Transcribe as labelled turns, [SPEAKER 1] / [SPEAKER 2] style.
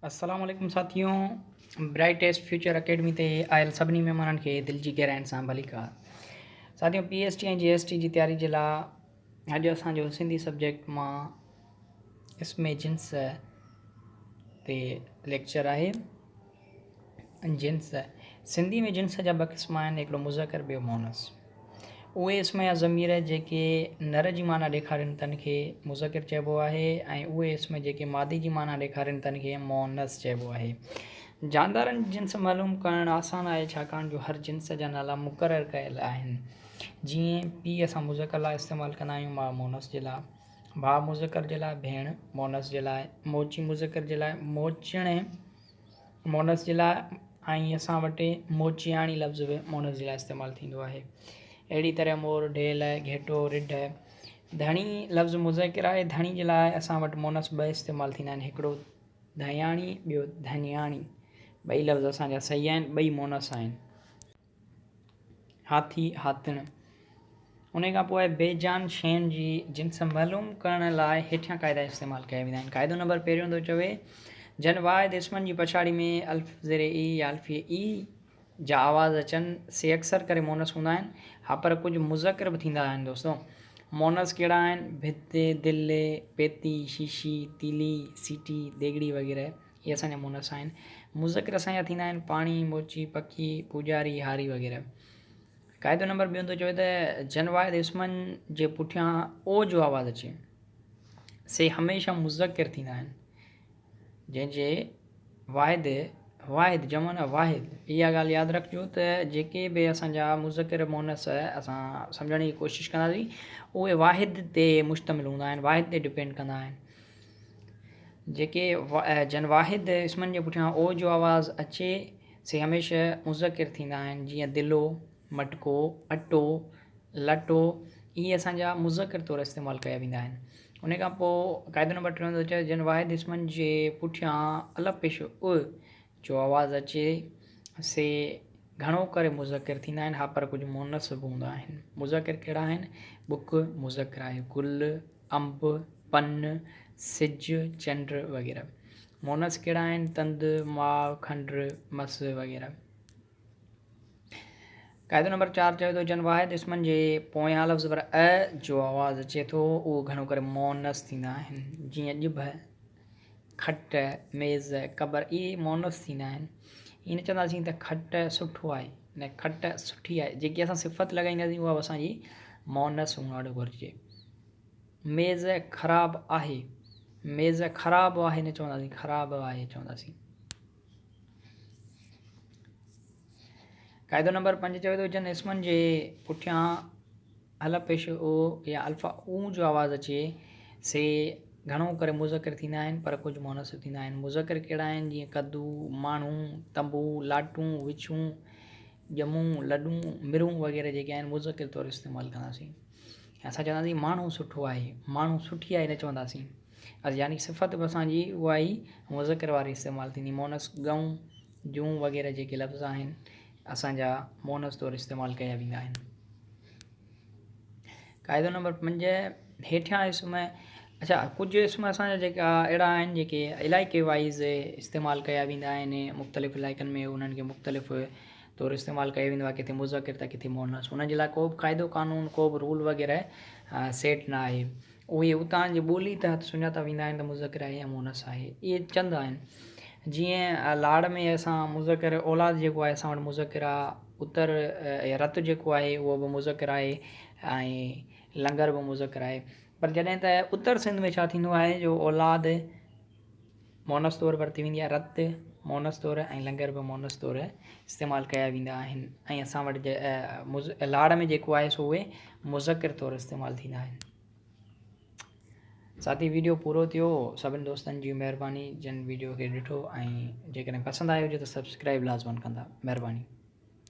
[SPEAKER 1] السلام عليڪم ساٿيو برائيٽيسٽ فيوچر اڪيڊمي تي آيل سڀني مهمانن کي دل جي گهراين سان ڀليڪار ساٿيو P S T ۽ G S T جي تياري جي لاء اڄ اسان جو سنڌي سبجيڪٽ مان اسم جنس تي ليڪچر آهي جنس، سنڌي ۾ جنس جا ٻه قسم آهن، هڪڙو مذڪر ٻيو مؤنث. اهي اسم يا ضمير جيڪي نر جي معنيٰ ڏيکارين تن کي مذڪر چئبو آهي ۽ اهي اسم جيڪي مادي جي معنيٰ ڏيکارين تن کي مؤنث چئبو آهي. جاندارن جي جنس معلوم ڪرڻ آسان آهي ڇاڪاڻ جو هر جنس جا نالا مقرر ڪيل آهن. جيئن پيء اسان مذڪر لاء استعمال ڪندا آهيون، ماء مؤنث جي لاء، ڀاء مذڪر جي لاء، ڀيڻ مؤنث جي لاء، موچي مذڪر جي لاء، موچڻي مونس جي لاء ۽ اسان وٽ موچياڻي لفظ به مونس جي لاء استعمال ٿيندو آهي. اهڙي طرح مور، ڍيل، گهيٽو، رڍ، ڌڻي لفظ مذڪر آهي ڌڻي جي لاء اسان وٽ مونس ٻه استعمال ٿيندا آهن هڪڙو ڌياڻي ٻيو ڌنياڻي ٻئي لفظ اسان جا صحيح آهن ٻئي مونس آهن. هاٿي، هاتڻ. انهيء کان پوء بي جان شين جي جنس معلوم ڪرڻ لاء هيٺيان قاعدا استعمال ڪيا ويندا آهن. قاعدو نمبر پهريون ٿو چوي، جن واحد اسمن جي پڇاڙي ۾ الف زير اي يا الف يي اي جا آواز اچن، سي اڪثر ڪري مونث هوندا آهن. ها پر ڪجهه مذڪر به ٿيندا آهن دوستو. مونث ڪهڙا آهن؟ ڀت، دل، پيتي، شيشي، تيلي، سيٽي، ديڳڙي وغيره. اهي اسان جا مونث آهن. مذڪر اسان جا ٿيندا آهن پاڻي، موچي، پکي، پوڄاري، هاري وغيره. قاعدو نمبر ٻيون ٿو چوي ته جن واحد اسمن جي پٺيان او جو آواز اچي سي هميشه مذڪر ٿيندا آهن. جنهن جي واحد واحد جمع نه واحد اها ڳالهه ياد رکجو ته جيڪي به اسان جا مذڪر مونث اسان سمجهڻ جي ڪوشش ڪنداسين اهي واحد تي مشتمل هوندا آهن واحد تي ڊپينڊ ڪندا آهن. جيڪي جن واحد اسمن جي پٺيان او جو آواز اچي سي هميشه مذڪر ٿيندا آهن جيئن دلو، مٽڪو، اٽو، لٽو اهي اسان جا مذڪر طور استعمال ڪيا ويندا آهن. ان کان پوء قاعدو نمبر ٽيون ٿو چئي جن واحد اسمن جي پٺيان الف پيش ا جو آواز اچي سي گهڻو ڪري مذڪر ٿيندا آهن ها پر ڪجهه مونث به هوندا آهن. مذڪر ڪهڙا آهن؟ ٻڪ مذڪر آهي، گل، انب، پن، سج، چنڊ وغيره. مونث ڪهڙا آهن؟ تند، ماء، کنڊ، مس وغيره. قاعدو نمبر چار چوي ٿو جن واحد اسمن جي پويان لفظ پر ا جو آواز اچي ٿو اهو گهڻو ڪري مونث ٿيندا آهن جيئن ڄڀ، کٽ، ميز، قبر اهي مونث ٿيندا آهن. ائين نه چونداسين ته کٽ سٺو آهي نه کٽ سٺي آهي جيڪي اسان صفت لڳائينداسين اها به اسان جي مونث هئڻ گهرجي. ميز خراب آهي ميز خراب آهي نه چونداسين خراب آهي چونداسين. قاعدو نمبر پنج چوي ٿو جن اسمن جي پٺيان الف پيش او يا الف او جو آواز اچي سي گهڻو ڪري مذڪر ٿيندا آهن پر ڪجهه مونث به ٿيندا آهن مذڪر ڪهڙا آهن جيئن ڪدو ماڻهو تنبو لاٽون وڇون ڄمون لڏون مرون وغيره جيڪي آهن مذڪر طور استعمال ڪنداسين اسان چونداسين ماڻهو سٺو آهي ماڻهو سٺي آهي نه چونداسين يعني صفت به اسان جي اها ئي مذڪر واري استعمال ٿيندي مونث ڳئون جون وغيره جيڪي لفظ آهن اسان جا مونث طور استعمال ڪيا ويندا آهن. قاعدو نمبر پنج هيٺيان اسم اڇا ڪجهه اسم اسان جا جيڪا اهڙا آهن جيڪي علائقي وائيز استعمال ڪيا ويندا آهن مختلف علائقن ۾ انهن کي مختلف طور استعمال ڪيو ويندو آهي ڪٿي مذڪر ته ڪٿي مونث انهن جي لاء ڪو به قاعدو قانون ڪو به رول وغيره سيٽ نه آهي اهي اتان جي ٻولي تحت سڃاتا ويندا آهن ته مذڪر آهي يا مونث آهي. اهي چند آهن. جيئن لاڙ ۾ اسان مذڪر اولاد جيڪو آهي اسان وٽ مذڪر آ، اتر يا رت جيڪو آهي اهو به مذڪر آهي ۽ لنگر به مذڪر آهي. پر جڏهن ته اتر سنڌ ۾ ڇا ٿيندو آهي جو اولاد مونث طور ورتي ويندي آهي، رت مونث طور ۽ لنگر به مونث طور استعمال ڪيا ويندا آهن ۽ اسان وٽ لاڙ ۾ جيڪو آهي سو اهي مذڪر طور استعمال ٿيندا آهن. ساٿي ويڊيو پورو ٿيو سڀني دوستن جي مهرباني جن ويڊيو کي ڏٺو ۽ جيڪڏهن پسند آيو هجي ته سبسڪرائب لازمن ڪندا مهرباني.